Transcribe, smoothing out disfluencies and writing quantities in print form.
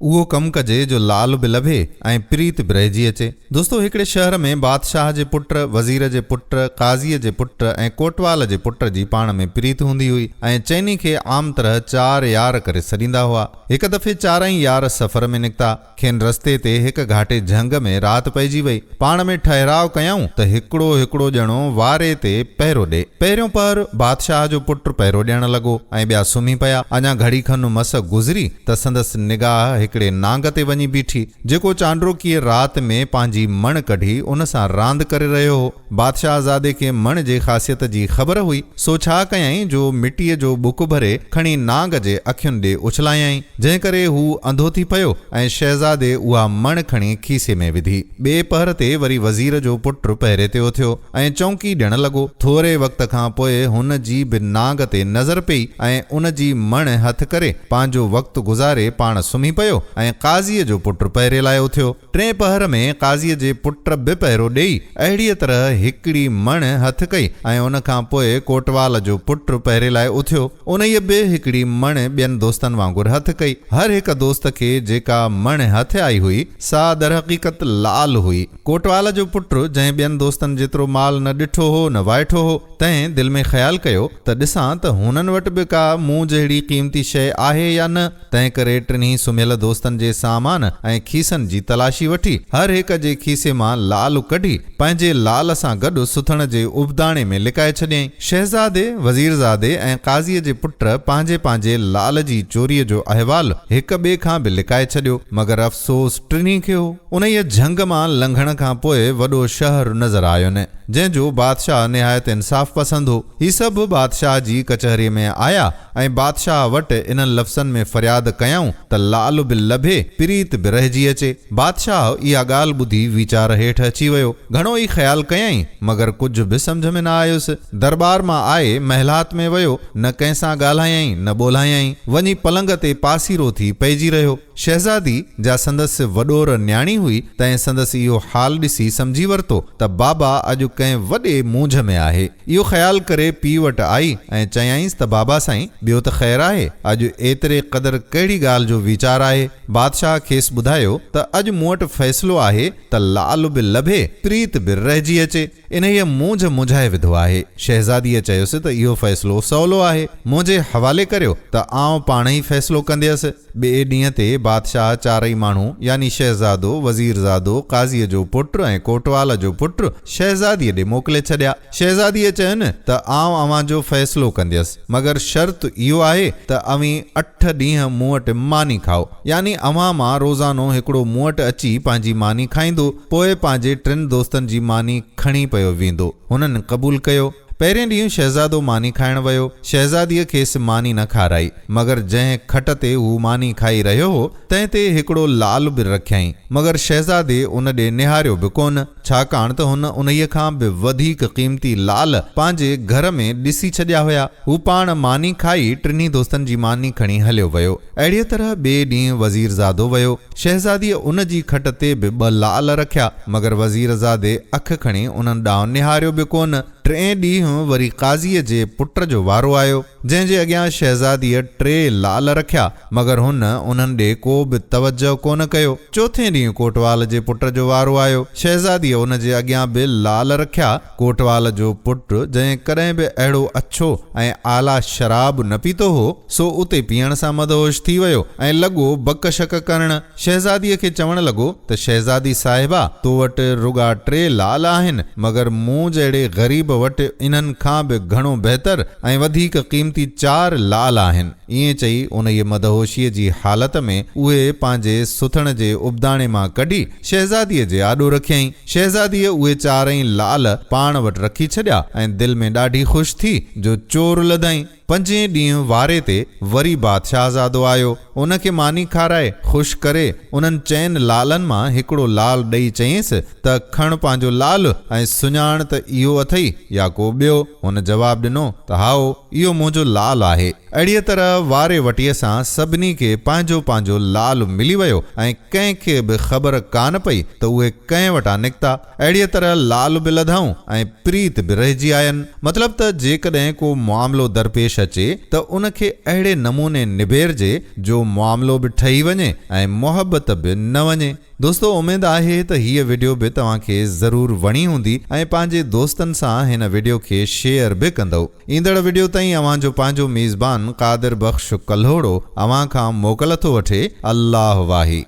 اهو ڪم ڪجي جو لعل به لڀي ۽ پريت به رهجي اچي. دوستو هڪڙي شهر ۾ بادشاهه جي پٽ، وزير جي پٽ، قاضيء جي پٽ ۽ ڪوٽوال جي پٽ جي پاڻ ۾ پريت هوندي هئي ۽ چئني کي عام طرح چار يار ڪري سڏيندا هئا. هڪ دفعي چارئي يار سفر ۾ نڪتا. کين رستي تي هڪ گهاٽي جهنگ ۾ رات پئجي وئي. پاڻ ۾ ٺهراء ڪيائون ته هڪڙو هڪڙو ڄڻو واري تي پهرو ڏي. پهريون پهر بادشاهه جو پٽ پهرو ڏيڻ لڳو ۽ ٻيا سمهي پيا. اڃا گهڙي کن مس گذري ته سندس نگاهه هڪڙي نانگ تي وڃي بيٺي، جيڪو چانڊروڪيء رات ۾ پنهنجي مڻ ڪڍي ان سان راند ڪري رهيو هو. بادشاهه زادي کي مڻ جي خاصيت جي خبر هئي، سو ڇا ڪيائين جو مٽيء جو ٻڪ ڀري کڻي نانگ جي اکين ڏي اڇلايائين، جنهن ڪري هو انڌو ٿي پيو ۽ شهزادي اها مڻ کڻي کيسي ۾ وڌي. ٻئي پهر تي وري وزير جو پٽ پهري تي اٿيو ۽ چونڪي ڏيڻ لڳو. ٿوري وقت کان پوء هن جي به نانگ تي نظر پيئي ۽ ان جي مڻ هٿ ڪري پنهنجو وقت گذاري پاڻ سمهي پيو ۽ قاضيء جو پٽ پهري لاء اٿيو. ٽئين پهر ۾ قاضيء جي پٽ به پهرو ڏيئي اهڙيء طرح هڪڙي مڻ هٿ ڪئي ۽ ان کان پوء ڪوٽوال جو پٽ پهري لاء اٿيو. انهيء به هڪڙي مڻ ٻين دوستن وانگر هٿ ڪئي. هر هڪ دوست کي جيڪا مڻ هٿ آئي هئي، سا درحقيقت لعل هئي. ڪوٽوال جو پٽ، جنهن ٻين دوستن جيترو مال نه ڏٺو هو نه وائٺو هو، تنهن دل ۾ خيال ڪيو ته ڏسان ته هنن وٽ به ڪا مون جهڙي قيمتي شيء آهي يا نه. تنهنڪري ٽنهي سمهيل دوستن جي سامان ۽ کيسن جي تلاشي وٺي، هر هڪ جي کيسي مان لعل ڪڍي، پنهنجي لعل سان گڏ سٿڻ جي ابداڻي ۾ لڪائي ڇڏيائين. شهزادي، وزيرزادي ۽ قاضيء جي پٽ پنهنجي پنهنجي لعل جي چوريء جو احوال هڪ ٻئي کان به لڪائي ڇڏيو، مگر افسوس ٽنهي کي هو. انهيء جهنگ مان لنگهڻ کان پوء وڏو شهر نظر آين، جنهن جو بادشاهه نهايت انصاف پسند هو. هي سڀ بادشاهه جي ڪچهريء ۾ آيا ۽ بادشاهه وٽ انهن لفظن ۾ فرياد ڪيائون ته لعل به لڀي، پريت به رهجي اچي. بادشاهه اها ڳالهه ٻڌي ويچار هيٺ اچي ويو. گهڻو ئي خيال ڪيائين، مگر ڪجهه به سمجهه ۾ نه آيس. درٻار مان آئي محلات ۾ ويو، نه ڪنهن سان ڳالهايائين، نه ٻولهايائين. وڃي پلنگ تي پاسيرو ٿي پئجي رهيو. شهزادي، جا سندس وڏور نياڻي هئي، تنهن سندس اهو حال ڏسي سمجهي ورتو ته بابا اڄ ڪنهن وڏي مونجهه ۾ آهي. اهو خيال ڪري پيء وٽ آئي ۽ چيائينس ته بابا سائين، ٻيو ته خير آهي، اڄ ايتري قدر ڪهڙي ڳالهه جو ويچار آهي؟ بادشاهه کيس ٻڌايو ته اڄ مون وٽ فيصلو آهي ته لعل به لڀي، پريت به رهجي اچي. انهيء مونجهه منجهائي وڌو آهي. شهزاديء چيس ته اهو فيصلو سولو آهي، منهنجي حوالي ڪريو ته آئون پاڻهئي فيصلو ڪنديس. ٻئي ڏينهن تي بادشاهه چارئي ماڻهو يعني شهزادو، وزيرزادو، قاضيء جو پٽ ۽ ڪوٽوال جو پٽ شهزاديء ڏي موڪلي ڇڏيا. شهزاديء چين ته آئون اوهان جو فيصلو ڪنديس، مگر شرط اهو آهي ته اوهين اٺ ڏينهن مون وٽ ماني کائو. يعني اوهان مان روزانو هڪڙو مون وٽ اچي پنهنجي ماني کائيندو، پوء پنهنجي ٽن دوستن جي ماني کڻي پيو ويندو. هنن قبول ڪيو. پهرئين ڏينهن شهزادو ماني کائڻ ويو. شهزاديء کيس ماني نه کارائي، مگر جنهن کٽ تي هو ماني کائي رهيو هو، تنهن تي هڪڙو لعل به رکيائين، مگر شهزادي ان ڏي نهاريو به ڪونه، ڇاڪاڻ ته هن انهيء کان به وڌيڪ قيمتي لعل پنهنجي گهر ۾ ڏسي ڇڏيا هيا. هو پاڻ ماني کائي ٽنهي دوستن جي ماني کڻي هليو ويو. اهڙيء طرح ٻئي ڏينهن وزيرزادو ويو. شهزاديء ان جي کٽ تي به ٻه لعل رکيا، مگر وزيرزادي اک کڻي انهن ڏانهن نهاريو به ڪونه. ٽئين ڏينهن وري قاضيء جي پٽ جو وارو آيو، جنهن جي اڳيان شهزاديء ٽي لعل رکيا، مگر هن انهن ڏي ڪو به توجهه ڪونه ڪيو. چوٿين ڏينهن ڪوٽوال جي پٽ جو وارو آيو. شهزاديء ان جي اڳيان به لعل رکيا. ڪوٽوال جو پٽ، جنهن ڪڏهن به اهڙو اڇو ۽ اعليٰ شراب نه پيتو هو، سو اتي پيئڻ سان مدهوش ٿي ويو ۽ لڳو بڪ شڪ ڪرڻ. شهزاديء کي چوڻ لڳو ته شهزادي صاحبه، تو وٽ رڳا ٽي لعل آهن، مگر مون جهڙي غريب وٽ انهن کان به گهڻو بهتر ۽ وڌيڪ قيمتي چار لعل آهن. ائين چئي انهيء مدهوشيء جي حالت ۾ اهي پنهنجي سٿڻ جي ابداڻي مان ڪڍي شهزاديء جي آڏو رکيائين. شهزاديء اهي چارئي لعل پاڻ وٽ رکي ڇڏيا ۽ دل ۾ ڏاڍي خوش ٿي جو چور لڌائين. پنجين ڏينهن واري تي وري بادشاهزادو آيو. ان کي ماني کارائي، خوش ڪري، انهن چئن لعلن مان هڪڙو لعل ڏئي چيائينس ته کڻ پنهنجو لعل ۽ سڃاڻ ته اهو اٿئي يا ڪو ٻيو؟ هن جواب ڏنو ته هائو، اهو منهنجو لعل آهي. اهڙيء طرح واري وٽيء سان سڀني کي پنهنجو پنهنجو لعل ملي ويو ۽ ڪنهن کي به خبر ڪانه پئي ته اهي ڪنهن وٽان نڪتا. اهڙيء طرح لعل به لڌائون ۽ پريت به رهجي آين. مطلب ته جيڪڏهن ڪو معاملو درپيش اچي ته ان کي اهڙي نموني نبيرجي جو معاملو به ٺهي وڃي ۽ محبت به نه وڃي. دوستو اميد آهي ته هيء وڊيو به توهان کي ضرور وڻي هوندي ۽ پنهنجي دوستن سان هن وڊيو کي شيئر به ڪندؤ. ايندڙ وڊيو تائين اوهان جو پنهنجو ميزبان قادر بخش ڪلهوڙو اوهان کان موڪل ٿو وٺي. الله واهي.